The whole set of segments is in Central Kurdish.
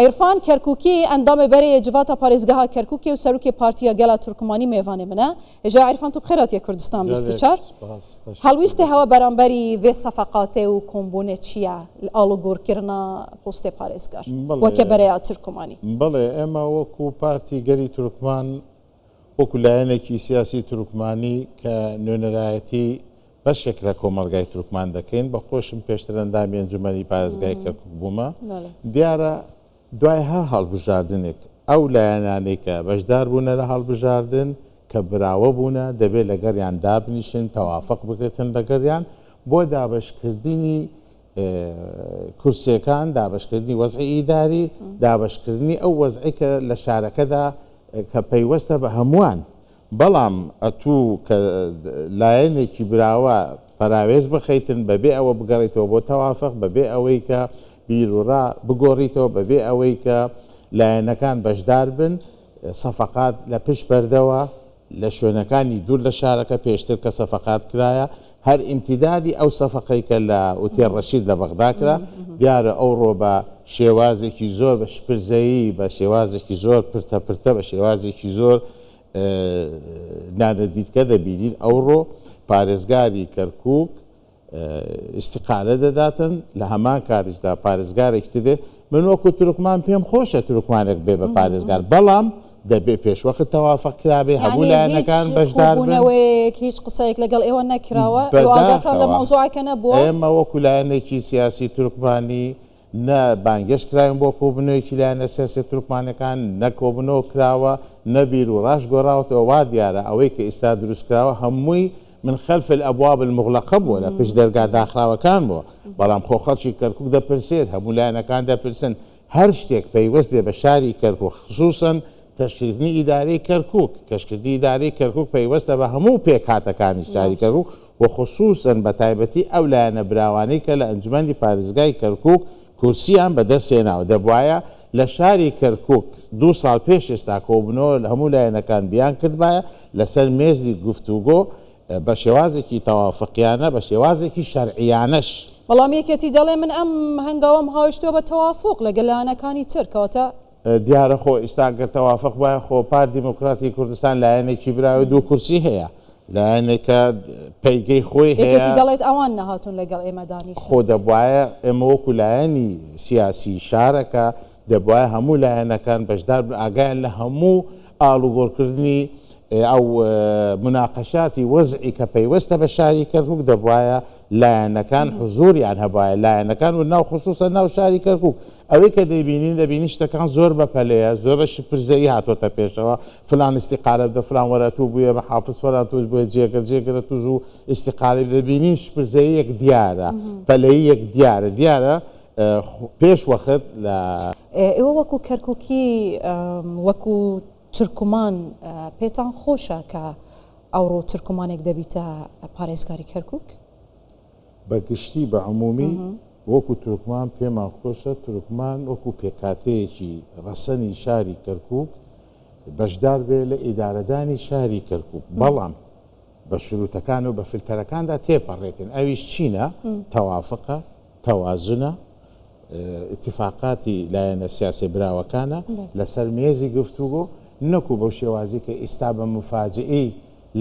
عیرفان کەرکوکی ئەندامێ بەرێ یê Civata Parêzgeha Kerkûkê û Serokê Partiya Gel a Turkmanî mêvanê min e. Hêja Îrfan tu bi xêr hatiye Kurdistan 24. Helwîstê hewe beramberî vê sefeqatê û kombûnê çi ye li alûgorkirina postê parêzgar weke bereya Turkmanî? Belê, ême wekû Partî Gelî Turkman وەکو لایەنێکی سیاسی تورکمانی کە نوێنەرایەتی بەشێک لە کۆمەڵگای تورکمان دەکەین، بە خۆشم پێشتر ئەندامی ئەنجومەنی پارێزگای کەرکوک بوومە، دیارە دوای هەر هەڵبژاردنێک ئەو لایەنانەی کە بەشدار بوونە لە هەڵبژاردن کە براوە بوونە دەبێت لەگەڵیان دابنیشن تەوافق بکرێتن لەگەڵیان بۆ دابەشکردنی کورسیەکان، دابەشکردنی وەزعی ئیداری، دابەشکردنی ئەو وەزعی کە لە شارەکەدا کە پەیوەستە بە هەمووان، بەڵام ئەتوو کە لایەنێکی براوە پەراوێز بخەیتن بەبێ ئەوە بگەڕێیتەوە بۆ تەوافق، بەبێ ئەوەی کە بیروڕا بگۆڕیتەوە، بەبێ ئەوەی کە لایەنەکان بەشدار بن، سەفەقات لە پشت پەردەوە، لە شوێنەکانی دوور لە شارەکە پێشتر کە سەفەقات کرایە هەر ئیمتیدادی ئەو سەفەقەی کە لە ئوتێل ڕەشید لە بەغدا کرا دیارە ئەوڕۆ بە شێوازێکی زۆر بە شپرزەیی بە شێوازێکی زۆر پرتە پرتە بە شێوازێکی زۆر نانەدیتکە دەبینین ئەوڕۆ پارێزگاری کەرکووک ئیستیقالە دەداتن، لە هەمان کاتیشدا پارێزگارێکی تر دێ، من وەکو تورکمان پێم خۆشە تورکمانێک بێ بە پارێزگار، بەڵام دەبێ پێشوەخت تەوافق کرابێ، هەموو لایەنەکان بەشدار بن. یانی هیچ کۆبوونەوەیەک، هیچ قسەیەک لەگەڵ ئێوە نەکراوە؟ ئێوە ئاگاتان لە بەداخەوە مەوزوعەکە نەبووە؟ ئێمە وەکو لایەنێکی سیاسی تورکمانی نە بانگێشت کراوین بۆ کۆبوونەوەیەکی لایەنە سیاسیە تورکمانەکان، نە کۆبوونەوە کراوە، نە بیروڕاش گۆڕاوەتەوە، وا دیارە ئەوەی کە ئیستا دروست کراوە هەمووی من خلف الابواب المغلقە بووە، لە پشت دەرگا داخراوەکان بووە، بەڵام خۆ خەڵکی کەرکوک دەپرسێت، هەموو لایەنەکان دەپرسن، هەر شتێک پەیوەست بێ بە شاری کەرکوک خسوسەن تەشکیلکردنی ئیدارەی کەرکوک، تەشکیلکردنی ئیدارەی کەرکوک پەیوەستە بە هەموو پێکهاتەکانی شاری کەرکوک و خسوسەن بە تایبەتی ئەو لایەنە براوانەی کە لە ئەنجومەنی پارێزگای کەرکوک کورسیان بە دەست هێناوە دەبوایە لە شاری کەرکوک دوو ساڵ پێش ئێستا کۆبوونەوە لە هەموو لایەنەکان بیان کردبایە لەسەر مێزی گفتوگۆ بە شێوازێکی تەوافقیانە بە شێوازێکی شەرعیانەش. بەڵام یەکێتی دەڵێ من ئەم هەنگاوەم هاویشتووە بە تەوافوق لەگەل لایەنەکانی تر کەواتە. دیارە خۆ ئیستا گەر تەوافق بایە خۆ پارت دیموکراتی کوردستان لایەنێکی براوەی دوو کورسی هەیە لایەنێکە پەیگەی خۆی هەیە. یەکێتی دەڵێت ئەوان نەهاتوون لەگەڵ ئێمە دانیشن. خۆ دەبوایە ئێمە وەکو لایەنی سیاسی شارەکە دەبوایە هەموو لایەنەکان بەشدار بن ئاگایان لە هەموو ئاڵوگۆڕکردنی ئەو موناقەشاتی وەزعی کە پەیوەستە بە شاری کەرکوک دەبوایە لایەنەکان حزوریان هەبوایە لایەنەکان و ناو خصوصا ناو شاری کەرکوک ئەوەی کە دەیبینین دەبینین شتەکان زۆر بە پەلەیە زۆر بە شپرزەیی هاتۆتە پێشەوە فلان ئیستیقالە بدە فلان وەرە تو بوویە محافظ فلان تۆ بوویە جێگەر جێگرە تو زوو ئیستیقالە بدە دەبینین شپرزەییەک دیارە پەلەییەک دیارە دیارە پێش وەخت لە ئێوە وەکو کەرکوکی وەکو تورکمان پێتان خۆشە کە ئەوڕۆ تورکمانێک دەبیتە پارێزگاری کەرکوک؟ بە گشتی بە عمومی وەکو تورکمان پێمان خۆشە تورکمان وەکو پێکهاتەیەکی ڕەسەنی شاری کەرکوک بەشدار بێ لە ئیدارەدانی شاری کەرکوک بەڵام بە شروتەکان و بە فلتەرەکاندا تێپەڕێتن ئەویش چینە تەوافقە تەوازنە ئیتیفاقاتی لایەنە سیاسیە براوەکانە لەسەر مێزی گفتوگۆ، نەکو بەو شێوازی کە ئیستا بە موفاجئی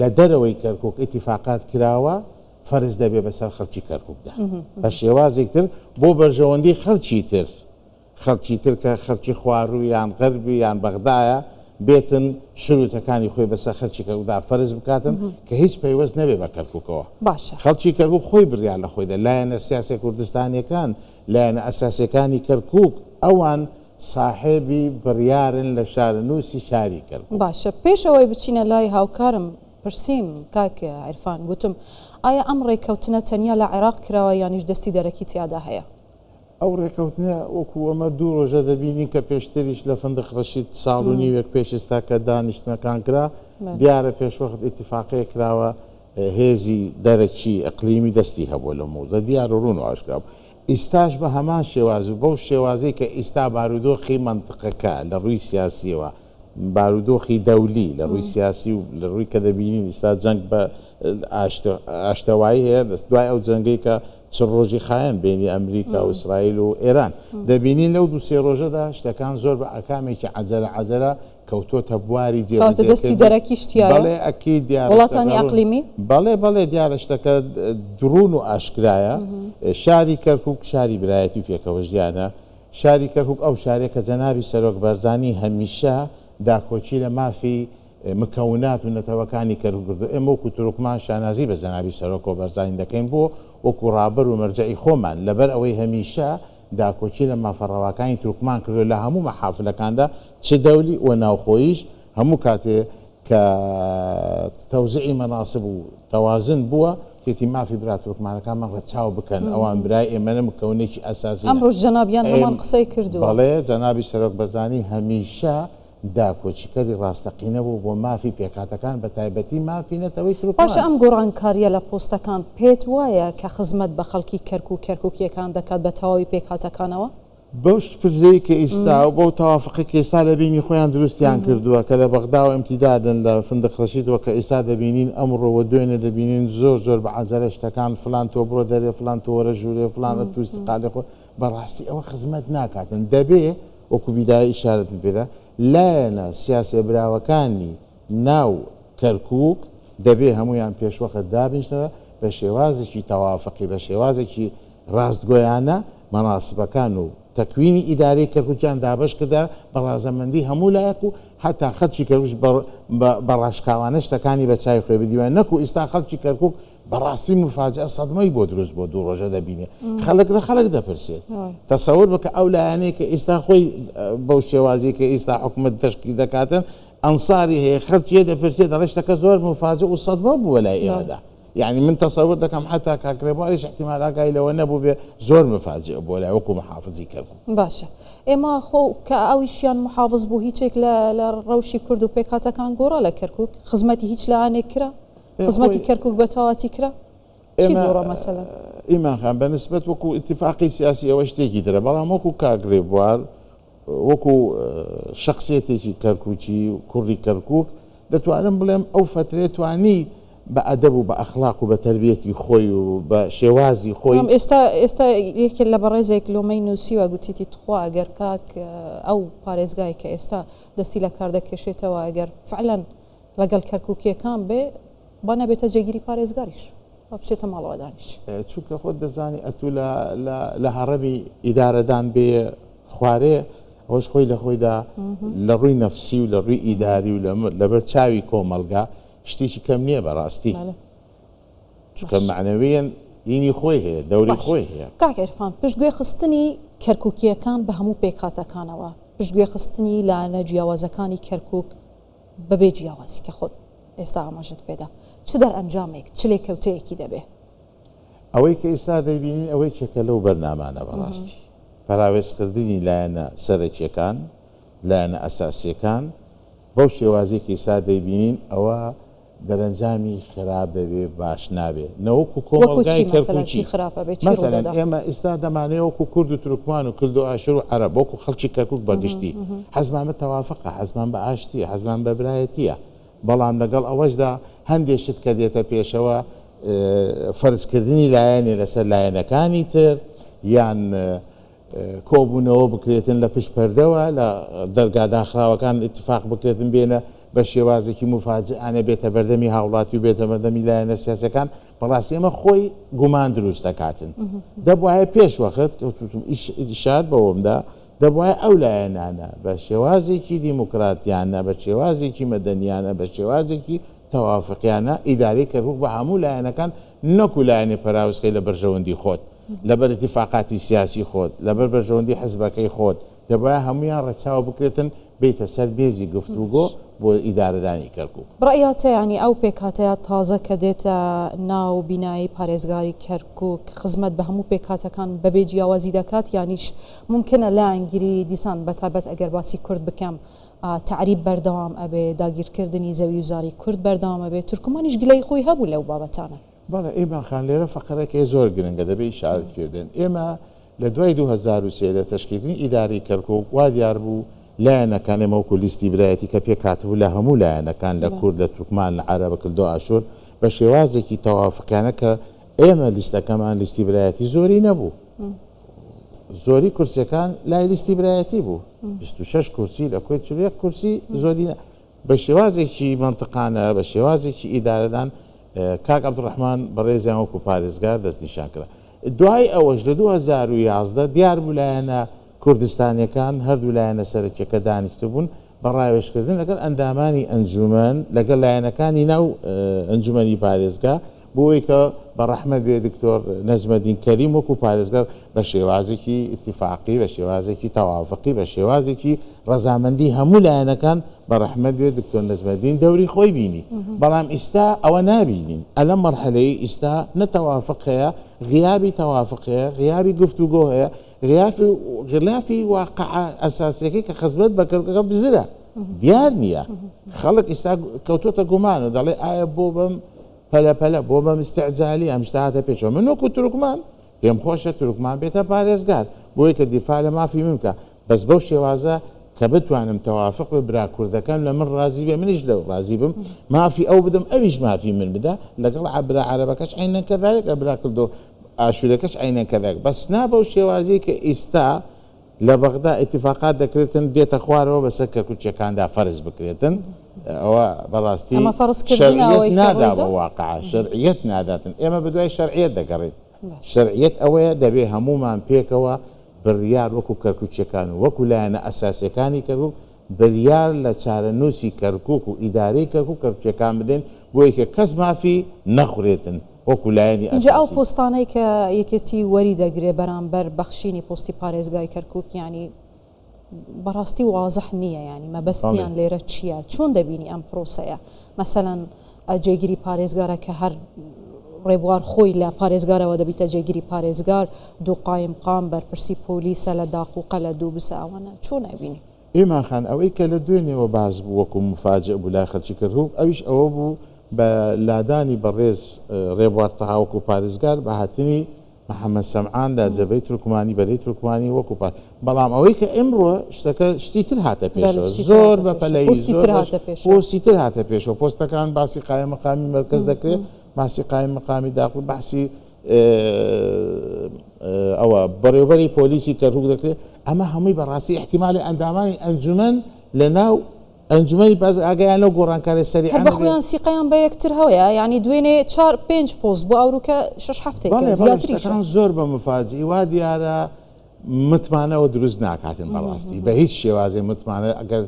لە دەرەوەی کەرکوک ئیتیفاقات کراوە فەرز دەبێ بەسەر خەڵکی کەرکوکدا بە شێوازێک تر بۆ بەرژەوەندی خەڵکی تر خەڵکی تر کە خەڵکی خواروو یان غەربی یان بەغدایە بێتن شروتەکانی خۆی بەسەر خەلکی کەرکوکدا فەرز بکاتن کە هیچ پەیوەست نەبێ بە کەرکوکەوە. باشە. خەڵکی کەرکوک خۆی بڕیار لە خۆی دا. لایەنە سیاسیە کوردستانیەکان، لایەنە ئەساسیەکانی کەرکوک ئەوان ساحێبی بڕیارن لە شارەنووسی شاری کەرکوک. باشە پێش ئەوەی بچینە لای هاوکارم پرسیم کاک عیرفان گوتم ئایا ئەم ڕێککەوتنە تەنیا لە عێراق کراوە یانیش دەستی دەرەکی تیادا هەیە؟ ئەو ڕێکەوتنە وەکو ئەمە دوو ڕۆژە دەبینین کە پێشتریش لە فندق ڕەشید ساڵ و نیوێک پێش ئێستا کە دانیشتنەکان کرا دیارە پێشوەخت ئیتیفاقەیەک کراوە هێزی دەرەکی ئەقلیمی دەستی هەبووە لەو مەوزە دیار و ڕوون و ئاشکرا بوو ئیستاش بە هەمان شێواز و بەو شێوازەی کە ئیستا بارودۆخی مەنتقەکە لە ڕووی سیاسیەوە بارودۆخی دەولی لە ڕووی سیاسی و لە ڕووی کە دەبینین ئیستا جەنگ بە ئاشتەوایی هەیە دەست دوای ئەو جەنگەی کە چ ڕۆژی خایەن بینی ئەمریکا و ئیسرائیل و ئێران. دەبینین لەو دوو سێ ڕۆژەدا شتەکان زۆر بە ئاکامێکی عەجەلە عەجەلە کەوتۆتە بواری کەوتە دەستی جێبەجێکردن. دەرەکیش تیایە؟ بەڵێ ئەکید دیارە وڵاتانی شتەکە ڕوون. ئەقلیمی؟ بەڵێ بەڵێ دیارە شتەکە ڕوون و ئاشکرایە. شاری کەرکوک شاری برایەتی و پێکەوەژیانە. شاری کەرکوک ئەو شارەیە کە جەنابی سەرۆک بارزانی هەمیشە داکۆکی لە مافی مکەونات و نەتەوەکانی کەرکوک کردووە. ئێمە وەکو تورکمان شانازی بە جەنابی سەرۆکەوە بارزانی دەکەین بۆ وەکو ڕابەر و مەرجەعی خۆمان لەبەر ئەوەی هەمیشە داکۆکی لە مافە ڕەواکانی تورکمان کردووە لە هەموو مەحافلەکاندا چ دەولی و ناوخۆییش هەموو کاتێ کە تەوزیعی مەناسب و تەوازن بووە تێتی مافی برا تورکمانەکانمان ڕەچاو بکەن ئەوان برای ئێمەنە مکەونێکی ئەساسینە. ئەمڕۆش جەنابیان هەمان قسەی کردووە. بەڵێ جەنابی سەرۆک بەرزانی هەمیشە داکۆکیکەری ڕاستەقینە بوو بۆ مافی پێکهاتەکان بە تایبەتی مافی نەتەوەی باشە تورکمان. ئەم گۆڕانکارییە لە پۆستەکان پێت وایە کە خزمەت بە خەڵکی کەرکوک کەرکوکییەکان دەکات بە تەواوی پێکهاتەکانەوە؟ بەو شپرزەی کە ئیستا و بەو تەوافقەی کە ئیستا لە بینی خۆیان دروستیان کردووە کە لە بەغداوە ئیمتیدادن لە فندق ڕەشیدەوە کە ئیستا دەبینین ئەمڕۆ و دوێنێ دەبینین زۆر زۆر بە عەجەلە شتەکان فلان تۆ بڕۆ دەرێ فلان تۆ وەرە ژوورێ فلان ئەتوو ئیستقالەی خۆ بەڕاستی ئەوە خزمەت ناکاتن دەبێ وەکو بیدایە ئیشارەتم پێدا لایەنە سیاسیە براوەکانی ناو کەرکوک دەبێ هەموویان پێشوەخت دابنیشنەوە بە شێوازێکی تەوافقی بە شێوازێکی ڕاستگۆیانە مەناسبەکان و تەکوینی ئیدارەی کەرکوکیان دابەش کردە بە ڕازەمەندی هەموو لایەک و هەتا خەلکی کەرکوک بە ڕاشکاوانە شتەکانی بە چاوی خۆی بدیوە نەکو ئیستا خەلکی کەرکوک بەڕاستی موفاجئە سەدمەی بۆ دروست بۆ دوو ڕۆژە دەبینێ خەڵک لە خەڵک دەپرسێت تەسەور بکە ئەو لایەنەی کە ئیستا خۆی بەو شێوازی کە ئیستا حکومت تەشکیل دەکاتن ئەنساری هەیە خەڵکی دەپرسێت دەڵێ شتەکە زۆر موفاجئ و سەدمە بووە لای ئێمەدا یعنی من تەسەور دەکەم حتا کاک ڕێبواریش احتیمال ئاگای لەوە نەبوو بێ زۆر مفاجئ بووە لای وەکو محافزی کەرکوک. باشە ئێمە خۆ کە ئەویشیان محافز بوو هیچێک لە ڕەوشی کورد و پێکهاتەکان گۆڕا لە کەرکوک خزمەتی هیچ لایەنێک کرا؟ خزمەتی کەرکوک بە تەواتی کرا؟ چی گۆڕا مەسەلەن؟ ئیمان خان بە نسبەت وەکو ئیتیفاقی سیاسی ئەوە شتێکی ترە بەڵام وەکو کاک ڕێبوار وەکو شخصیەتێکی کەرکوکی و کوڕی کەرکوک دەتوانم بڵێم ئەو فەترەیە توانی بە ئەدەب و بە ئەخلاق و بە تەربیەتی خۆی و بە شێوازی خۆی. بەڵام ئێستا ئێستا یەکێ لە بەڕێزێک لۆمەی نووسیوە گوتیتی تخوا ئەگەر کاک ئەو پارێزگای کە ئێستا دەستی لە کار دەکێشێتەوە ئەگەر فعلەن لەگەڵ کەرکوکیەکان بێ با نەبێتە جێگیری پارێزگاریش با بچێتە ماڵەوە دانیش. چونکە خۆت دەزانی ئەتوو لە لە لە هەڕەمی ئیدارەدان بێ خوارێ ئەوەش خۆی لە خۆیدا لە ڕووی نەفسی و لە ڕووی ئیداری و لەبەر چاوی کۆمەڵگا شتێکی کەم نییە بەڕاستی. چونکە مەعنەویەن دینی خۆی هەیە دەوری خۆی هەیە. کاک عیرفان پشتگوێ خستنی کەرکوکیەکان بە هەموو پێکهاتەکانەوە پشتگوێ خستنی لایەنە جیاوازەکانی کەرکوک بەبێ جیاوازی کە خۆت ئێستا ئاماژەت پێدا چ دەرئەنجامێک چ لێکەوتەیەکی دەبێ؟ ئەوەی کە ئێستا دەیبینین ئەوەی کێکە لەو بەرنامانە بەڕاستی پەراوێزکردنی لایەنە سەرەکیەکان لایەنە ئەساسیەکان بەو شێوازەی کە ئێستا دەیبینین ئەوە دەرەنجامی خراپ دەبێ باش نابێ نەوەکو کۆمەڵگای کەرکوکی مەسەلەن ئێمە ئیستا دەمانەوێ وەکو کورد و تورکمان و کلد و ئاشور و عەرەب وەکو خەڵکی کەرکوک بە گشتی حەزمان بە تەوافقە حەزمان بە ئاشتیە حەزمان بە برایەتیە بەڵام لەگەڵ ئەوەشدا هەندێ شت کە دێتە پێشەوە فەرزکردنی لایەنێ لەسەر لایەنەکانی تر یان کۆبوونەوە بکرێتن لە پشت پەردەوە لە دەرگا داخراوەکان ئیتفاق بکرێتن بێنە بە شێوازێکی موفاجئانە بێتە بەردەمی هاوڵاتی و بێتە بەردەمی لایەنە سیاسەکان بەڕاستی ئەمە خۆی گومان دروست دەکاتن دەبواە پێش وەخت ئیشاد بەوەمدا دەبواە ئەو لایەنانە بە شێوازێکی دیموکراتیانە بە شێوازێکی مەدەنیانە بە شێوازێکی تەوافقیانە ئیدارەی کەرکوک بە هەموو لایەنەکان نەکو لایەنێ پەراوزکەی لە بەرژەوەندی خۆت لەبەر ئیتیفاقاتی سیاسی خۆت، لەبەر بەرژەوەندی حزبەکەی خۆت، دەبوایە هەموویان ڕەچاو بکرێتن، بێیتە سەر مێزی گفتوگۆ بۆ ئیدارەدانی کەرکوک. بڕیاتە یانی ئەو پێکهاتەیە تازە کە دێتە ناو بینایی پارێزگاری کەرکوک خزمەت بە هەموو پێکهاتەکان بەبێ جیاوازی دەکات یانیش مومکنە لایەنگیری دیسان بەتایبەت ئەگەر باسی کورد بکەم تەعریب بەردەوام ئەبێ داگیرکردنی زەوی و زاری کورد بەردەوام ئەبێ تورکمانیش گلەیی خۆی هەبوو لەو بابەتانە. بەڵێ ئیمان خان لێرە فەقەرەک هەیە زۆر گرنگە دەبێ ئیشارەت پێ بدەین ئێمە لە دوای 2003 لە تەشکیلکردنی ئیدارەی کەرکوک وا دیار بوو لایەنەکان ئێمە وەکو لیستی برایەتی کە پێکهاتبوو لە هەموو لایەنەکان لە کورد لە تورکمان لە عەرەب کلدۆ ئاشور بە شێوازێکی تەوافقیانە کە ئێمە لیستەکەمان لیستی برایەتی زۆری نەبوو. زۆری کورسیەکان لای لیستی برایەتی بوو. 26 کورسی لە کۆی 41 کورسی زۆری بە شێوازێکی مەنتقانە، بە شێوازێکی ئیدارەدان کاک عەبدولڕەحمان بەڕێزیان وەکو پارێزگار دەستنیشان کرا. دوای ئەوەش لە 2011 دیار بوو لایەنە کوردستانیەکان هەردوو لایەنە سەرەکیەکە دانیشتبوون بە ڕاوێژکردن لەگەڵ ئەندامانی ئەنجومەن لەگەڵ لایەنەکانی ناو ئەنجومەنی پارێزگا بۆ ئەوەی کە بە ڕەحمەت بێ دکتۆر نەجمەدین کەریم وەکو پارێزگار بە شێوازێکی ئیتیفاقی بە شێوازێکی تەوافقی بە شێوازێکی ڕەزامەندی هەموو لایەنەکان بە ڕەحمەت بێ دکتۆر نەجمەدین دەوری خۆی بینی بەڵام ئیستا ئەوە نابینین ئەلەم مەرحەلەی ئیستا نە تەوافق هەیە غیابی تەوافق هەیە غیابی گفتوگۆ هەیە غیافی غلافی واقعە ئەساسیەکەی کە خزمەت بە کەرکوکە بزرە دیار نییە خەڵک ئیستا کەوتۆتە گومان و دەڵێ ئایا بۆ بەم پەلە پەلە بۆ بەم ئیستعجالی ئەم شتە هاتە پێشەوە من وەکو تورکمان پێم خۆشە تورکمان بێتە پارێزگار بۆیە کە دیفاع لە مافی من بکە بەس بەو شێوازە کە بتوانم تەوافق بە برا کوردەکەم لە من ڕازی بێ منیش لەو ڕازی بم مافی ئەو بدەم ئەویش مافی من بدا لەگەڵ برا عەرەبەکەش عەینەن کەذالک برا کلدۆ ئاشورەکەش عەینەن کەذالک بەس نا بەو شێوازەی کە ئیستا لە بەغدا ئیتیفاقات دەکرێتن دێتە خوارەوە بەسەر کەرکوکیەکاندا فەرز بکرێتن ئەوە بەڕاستی ئەمە فەرزکردنە شەرعیەت ئەوەی کە نادا ڕوویدا؟ بە واقع شەرعیەت ناداتن ئێمە بەدوای شەرعیەت دەگەڕێین شەرعیەت ئەوەیە دەبێ هەموومان پێکەوە بڕیار وەکو کەرکوکیەکان و وەکو لایەنە ئەساسیەکانی کەرکوک بریار لە چارەنووسی کەرکوک و ئیدارەی کەرکوک کەرکوکیەکان بدەین بۆیە کە کەس مافی نەخورێتن وەکو لایەنی ئینجا ئەو ئەساسی. پۆستانەی کە یەکێتی وەری دەگرێ بەرامبەر بەخشینی پۆستی پارێزگای کەرکوک یانی بەڕاستی وازح نییە یانی مەبەستیان لێرە چییە چۆن دەبینی ئەم پرۆسەیە مەسەلەن جێگیری پارێزگارە کە هەر ڕێبوار خۆی لە پارێزگارەوە دەبیتە جێگیری پارێزگار دوو قایمقام بەرپرسی پۆلیسە لە داقوقە لە دووبسە ئەوانە چۆن ئەبینی؟ ئیمان خان ئەوەی کە لە دوێنێوە باس بوو وەکو موفاجئ بوو لای خەلکی کەرکوک ئەویش ئەوە بوو بە لادانی بەڕێز ڕێبوار تەها وەکو پارێزگار بە هاتنی محەمەد سەمعان لە جەبهەی تورکمانی بەرەی تورکمانی وەکو پار بەڵام ئەوەی کە ئمڕۆ شتەکە شتی تر هاتە پێشەوە زۆر بە پەلەی پۆستی تر هاتە پێشەوە پۆستەکان باسی قایم مقامی مەرکەز دەکرێت باسی قایم مقامی داخل باسی ئەوە بەڕێوبەری پۆلیسی کەرکوک دەکرێت ئەمە هەمووی بەڕاستی احتیمالی ئەندامانی ئەنجومەن لە ناو ئەنجومەنی پاس ئاگایان لەو گۆڕانکاریە هەر سەریعانە بە بێ. خۆیان سیقەیان بە یەکتر هەیە یانی دوێنێ چار پێنج پۆست بۆ ئەوروکە شەش هەفتێکە بەڵێ بەڵێ زیاتریشە. شتەکان زۆر بە مفاجئی وا دیارە متمانەوە دروست ناکاتن بەڕاستی بە هیچ شێوازێ متمانە ئەگەر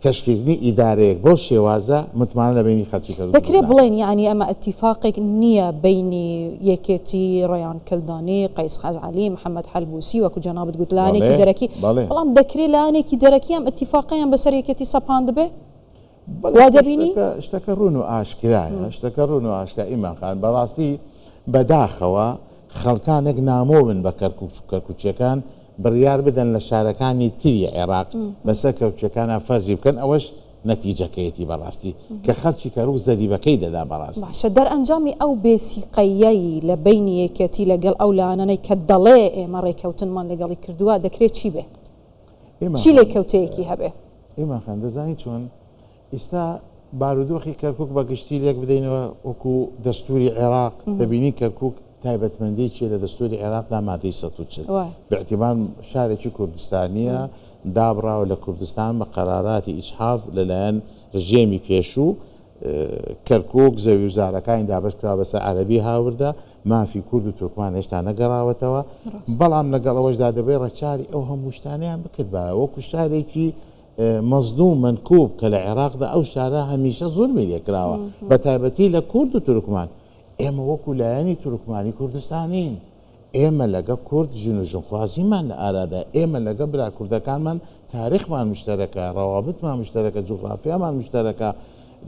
تەشکیلکردنی ئیدارەیەک بەو شێوازە متمانە لە بەینی خەلکی کەرکوک دروست دەکرێ ناکات. بڵێین یانی ئەمە ئیتیفاقێک نییە بەینی یەکێتی، ڕەیان کلدانی، قەیس خەزعەلی، محەمەد حەلبوسی وەکو جەنابت گوت لایەنێکی بەڵێ دەرەکی بەڵێ. بەڵام دەکرێ لایەنێکی دەرەکی ئەم ئیتیفاقەیان بەسەر یەکێتی سەپاندبێ؟ بەڵێ وا دەبینی؟ شتەکە شتەکە ڕوون و ئاشکرایە شتەکە ڕوون و ئاشکرا ئیمان خان بەڕاستی بەداخەوە خەڵکانێک نامۆ بن بە کەرکوک و کەرکوکیەکان بڕیار بدەن لە شارەکانی تری عێراق بەسەر کەرکوکیەکانا فەرزی بکەن ئەوەش نەتیجەکەیەتی بەڕاستی کە خەڵکی کەرکوک زەریبەکەی دەدا بەڕاستی. باشە دەرئەنجامی ئەو بێ سیقەییەی لە بەینی یەکێتی لەگەڵ ئەو لایەنانەی کە دەڵێ ئێمە ڕێکەوتنمان لەگەڵی کردووە دەکرێ چی بێ؟ ئیمان چی خان لێکەوتەیەکی هەبێ؟ ئیمان خان دەزانی چۆن ئیستا بارودۆخی کەرکوک بە گشتی لێک بدەینەوە وەکو دەستوری عێراق دەبینین کەرکوک تایبەتمەندیی لە دەستوری عێراقدا مادەی 140 باعتبار شارێکی کوردستانیە دابڕاوە لە کوردستان بە قەراراتی ئیجحاف لەلایەن ڕژێمی پێشوو کەرکوک زەوی و زارەکانی دابەش کرا بەسەر عەرەبی هاوردە مافی کورد و تورکمان هێشتا نەگەڕاوەتەوە بەڵام لەگەڵ ئەوەشدا دەبێت ڕەچاری ئەو هەموو شتانەیان بکردبایە وەکو شارێکی مەزلوم مەنکوب کە لە عێراقدا ئەو شارە هەمیشە زوڵمی لێکراوە بە تایبەتی لە کورد و تورکمان ئێمە وەکو لایەنی تورکمانی کوردستانین ئێمە لەگە کورد ژن و ژنخوازیمان لە ئارادا ئێمە لەگە برا کوردەکانمان تاریخمان مشتەرەکە ڕەوابتمان مشتەرەکە جوغرافیامان مشتەرەکە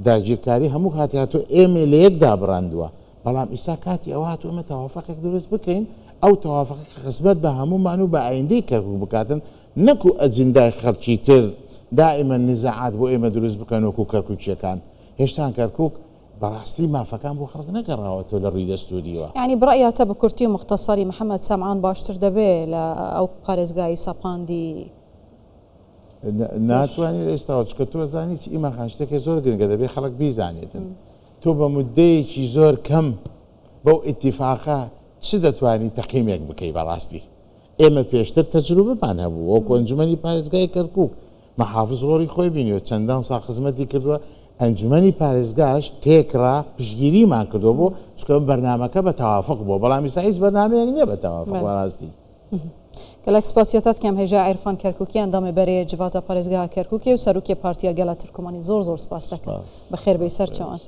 داگیرکاری هەموو کاتی هاتوو ئێمە لە یەک دابڕاندووە بەڵام ئیستا کاتی ئەوە هاتوو ئێمە تەوافقێک دروست بکەین ئەو تەوافقە خزمەت بە هەموومان و بە ئایندەی کەرکوک بکاتن نەکو ئەجندای خەڵکی تر دائیمەن نزاعات بۆ ئێمە دروست بکەن وەکو کەرکوکیەکان هێشتان کەرکوک بەڕاستی مافەکان بۆ خەڵک نەگەڕاوەتەوە لە ڕووی دەستوریەوە. یانی بڕەیاتە بە کورتی و موختەسەری محەمەد سەمعان باشتر دەبێ لە ئەو پارێزگای سەپاندی پێش. ناتوانانی لە ئێستاوە چونکە تۆ زانی چی ئیمان خان شتێکی زۆر گرنگە دەبێ خەڵک بیزانێتن تۆ بە مدەیەکی زۆر کەم بەو ئیتیفاقە چ دەتوانی تەقیمێک بکەی بەڕاستی ئێمە پێشتر تەجروبەمان هەبوو وەکو ئەنجومەنی پارێزگای کەرکوک محافز ڕۆڵی خۆی بینیوە چەندان ساڵ خزمەتی کردووە ئەنجومەنی پارێزگاش تێکڕا پشتگیریمان کردووە بۆ چونکە بەرنامەکە بە تەوافق بووە بەڵام ئیستا هیچ بەرنامەیەک نییە بە تەوافق بەڕاستی. گەلەک سپاسیەتات کەم هێژا عیرفان کەرکوکی ئەندامێ بەرێ جڤاتا پارێزگەها کەرکوکێ و سەروکێ پارتیا گەلا تورکمانی زۆر زۆر سپاس دەکەم بەخێر بێی سەرچاوان.